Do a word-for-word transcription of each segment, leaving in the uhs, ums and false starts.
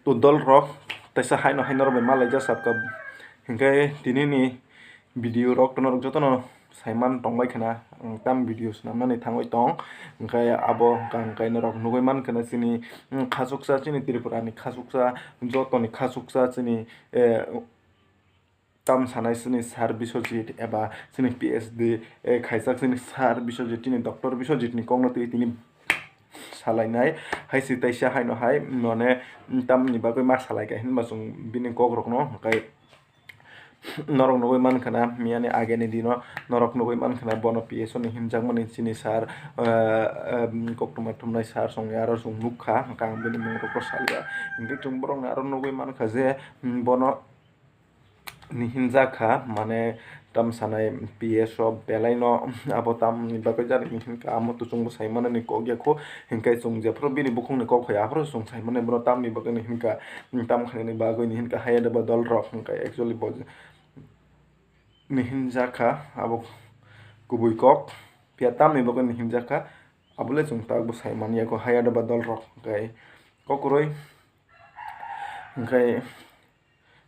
To dol rok, teisa haino hai norok bai malaijak sabkha, hinkhe tini ni video rok to norok jotono saiman tongbai khna, ang tam video swnamnani thangwi tong, hinkhe abo hinkhe norok nugwi man khna chini, mm, khachuksa, chini Tripura ni khachuksa, jotoni khachuksa chini, eh, tam sanai chini Sir Biswajit eba chini P H D, eh, khaijak chini Sir Biswajit, chini Doctor Biswajit ni kokno twi tini salainai hai se teisa haino hai mane tamni bagwi ma salai kha hinba chwng bini kok rokno hinkhe norok nugwi man khna miyani ageni dino norok nugwi man khna bono P S O ni hinjakmani chini sir, eh, em, koktwma thumnai sir chwng aro chwng nukha, hinkhe ang bini mung rokno salia, hinkhe chwng borokni aro nugwi man kha je, mm, bono ni hinjak kha, mane tam sanai P S O belai no abo tamni bagwi jani hinwi hinkha, amo to chwngbo sai manani kok ya kho, hinkhe chwng jephuru bini bukhukni kok phai aphuru chwng sai mani bono tamni bagwi ni hinkha, tam khainani bagwi ni hinkha haya deba dol rok hinkha actually bo ni hinjak kha abo kubui kok, phiya tamni bagwi ni hinjak kha, abole chwng tabukbo sai manya kho haya deba dol rok hinkhe kok kwrwi hinkhe.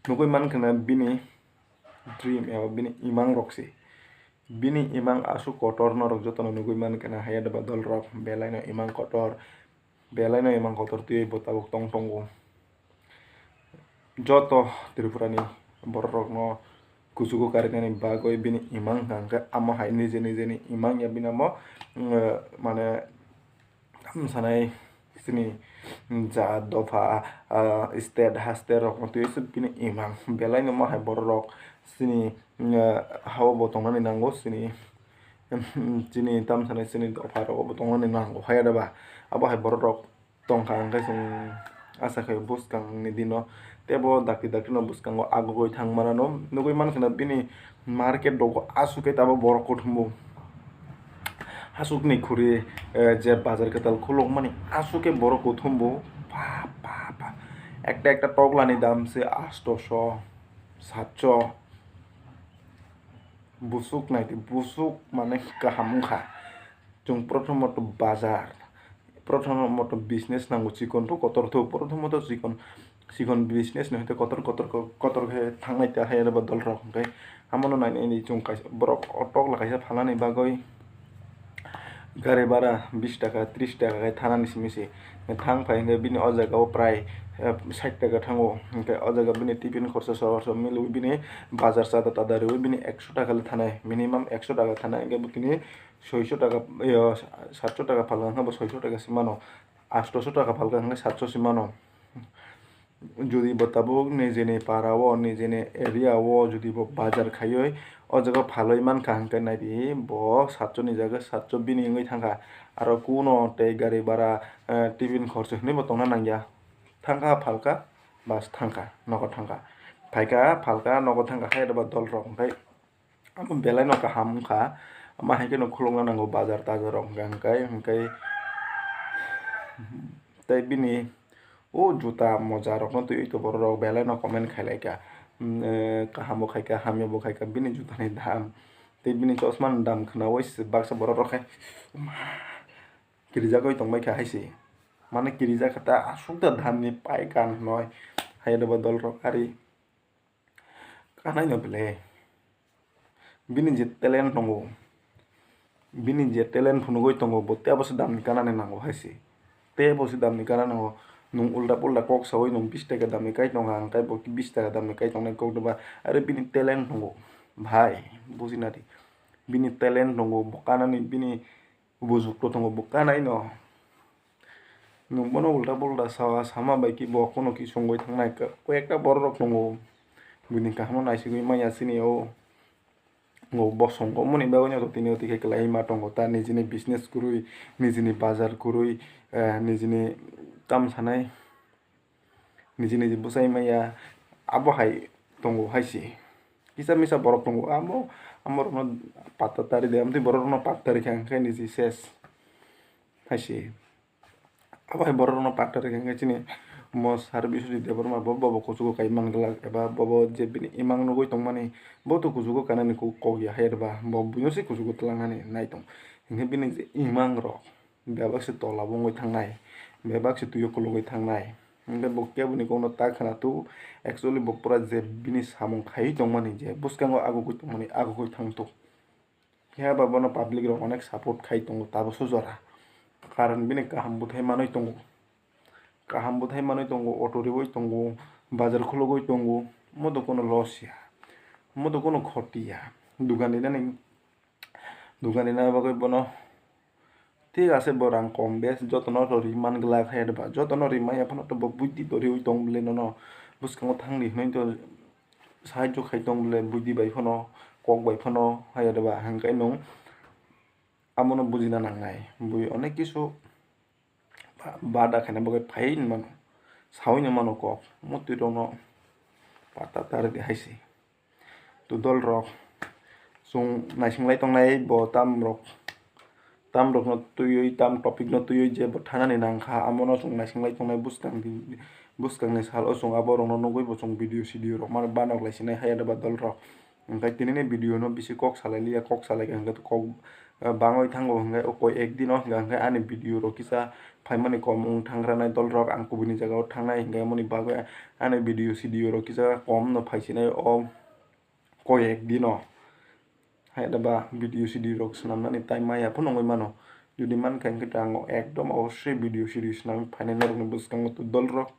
Nugwi man khna bini dream eba bini imang rok se. Bini imang aswk kotor norok jotono nugwi man khna haya deba dol rok belai no imang kotor, belai no imang kotor twiwi bo tabuk tong tongo. Joto Tripura ni borok rok no kuchugo karinani bagwi bini imang hwnkha hwnkhe amo hai nije nije ni imang ya bini amo, eh, mane Tamo sanai chini jat dopha, ah, state haste rok no twiwi se bini imang belai no ma hai borok rok chini, ah, ha o bo tongnani nango chini, chini tamo sanai chini dopha rok bo tongnani nango hai da ba abo hai borok rok tongkha hwnkhe chwng asa khai bwskang ni dino. Tei bo dakti dakti no bwskango agugwi thang mano nugwi mankha na bini market rogo aswk khe tabuk borok kuthumbo aswk ni khuri, eh, je bazar kwtal khulukmani aswk khe borok kuthumbo pa pa pa ekta ekta tokla ni dam se astoso satso busuk naidi busuk mane kaham wngkha chwng prothomot bazar. Prothomot business nango chikon to kotor to, prothomot chikon, chikon business no hwnkhe kotor kotor kotor khe thangnai ta hai eba dol rok hwnkhe. Hamono nainai chwng kaisa borok o tokla kaisa phalnani bagwi gari bhara bish taka trish taka khe thanani simi se thang phai hwnkhe bini o jaga o prai, eh, sait taka thango hwnkhe o jaga bini tiffin khorsa so so milwi bini bazar chada tada rwwi bini ekso taka le thanai minimum ekso taka thanai hwnkhe bo tini soiso taka, yo, satso taka phalka hwnkhe bo soiso taka se mano, astoso taka phalka hwnkhe satso se mano. Jodi bo tabuk nijini para o, nijini area o jodi bo bazar khaiwi o jaga phalwi mankha hwnkhe naidi bo satso ni jaga satso bini wngwi thangkha. Aro kuno tei gari bhara, eh, tiffin khorsa hinwi bo tongna nangya. Thangkha phalka, bas thangkha, nogo thangkha. Phaikha phalka, nogo thangkha, hai eba dol rok hwnkhe. Abo belai no kaham wngkha, ama hai kheno khulukna nango bazar tazar rok hwnkhe, hwnkhe, hwnkhe tei bini o juta moja rok no twiwi to borok rok belai no comment khai lai kha, mm, eh, kaham bo khai kha, hamya bo khai kha, bini juta ni dam tei bini chosma ni dam khwnaui se baksa borok rok khe kirijagwi tong bai kha hai se, mane kirijak kha ta aswk ta dam ni pai kan hinoi hai eba dol rok ari. Kanai no belai. Bini je talent tongo, bini je talent phunugwi tongo, bo tei abo se damni kanani nango hai se. Tei abo se damni kana nango. Nwng ulda pulda kok saui nwng bish taka damni kai tongo, ang kai bo bish taka damni kai tongnai kok doba. Are bini talent tongo. Bhai, buji nadi. Bini talent tongo, bo kanani bini Bo jukto tongo, bo kanai no. Nwng bono ulta pulta sawa, sama bai khe bo kono khe songwi thangnai. Koi ekta borok rok tongo, bini kaham no naisigwi manya sini o. Bo bosong omo ni bagwi no tini o twi khe kwlai ma tongo ta, nijini business kwrwi, nijini bazar kwrwi, eh, nijini tam sanai. Niji niji bwsai maya, abo hai tongo hai se. Kisa misa borok tongo, amo, amo rokno patta tari de, amtwi borok rokno patta rikha hwnkhe niji ses hai se. Abo hai borok rokno patta rikha hwnkhe chini mo Sir Biswajit Debbarma bo, bobo kuchugo kai man glak, eba bobo je bini imang nugwi tongmani, bo to kuchugo kanani kok ya hai rwba, bo buino se kuchugo twlangnani nai tong. Hwnkhe bini je imang rok, bebak se tola bo wngwi thangnai, bebak se twi o kologwi thangnai. Hingke bo keboni kokno ta khwna tu, actually bo pura je bini samung khaiwi tongmani, je bwskango agugwi tongmani, agugwi thang tu. Phiya ba bono public rok onek support khai tongo, tabukso jora. Karon bini kaham bwthai manwi tongo. Kaham bwthai manwi tongo, auto riwi tongo, bazar khulugwi tongo, omo do kono loss ya. Omo do kono khoti ya. Dugan rinani, dugan rina bagwi bono thik ase, bo rang kom bes, jotono to ri man glak hai ba, jotono ri maya phano to bo buddhi to riwi tong bwle nono bwskango thangdi hinwi to sahajyo khai tong bwle, buddhi bai phano, kok bai phano hai ba, hingke nwng amono bujina nangnai. Bui onek kisu ba-, bada khaina bagwi phaiwi mano, sawi no mano kok, motwi rokno pata tar di hai se. To dol rok, chwng naising lai tongnai bo tam rok, tam rok no twiwi, tam topic no twiwi je bo thanani nang kha, amo no chwng naising lai tongnai bwskang di, bwskang ni sal o chwng abo rok no nugwi bo chwng video sidio rok mano banok lai sinai hai ba dol rok. Hingke tini ni video no bisi kok salai liya, kok salai kha hingke kok, eh, bangwi thango hingke o koi ek dino hingka hingke ani video rok kisa phaimani kom wng thang ranai dol rok, ang kubuni jaga o thangnai hingke amoni bagwi ani video sidio rok kisa kom no phai sinai o koi ek dino. Hai da ba video sidio rok swnamnani time maya phano wngwi mano. Jodi man kha hingke to ang ekdom obosoi video sidio swnamwi phainai norokni bwskango to dol rok.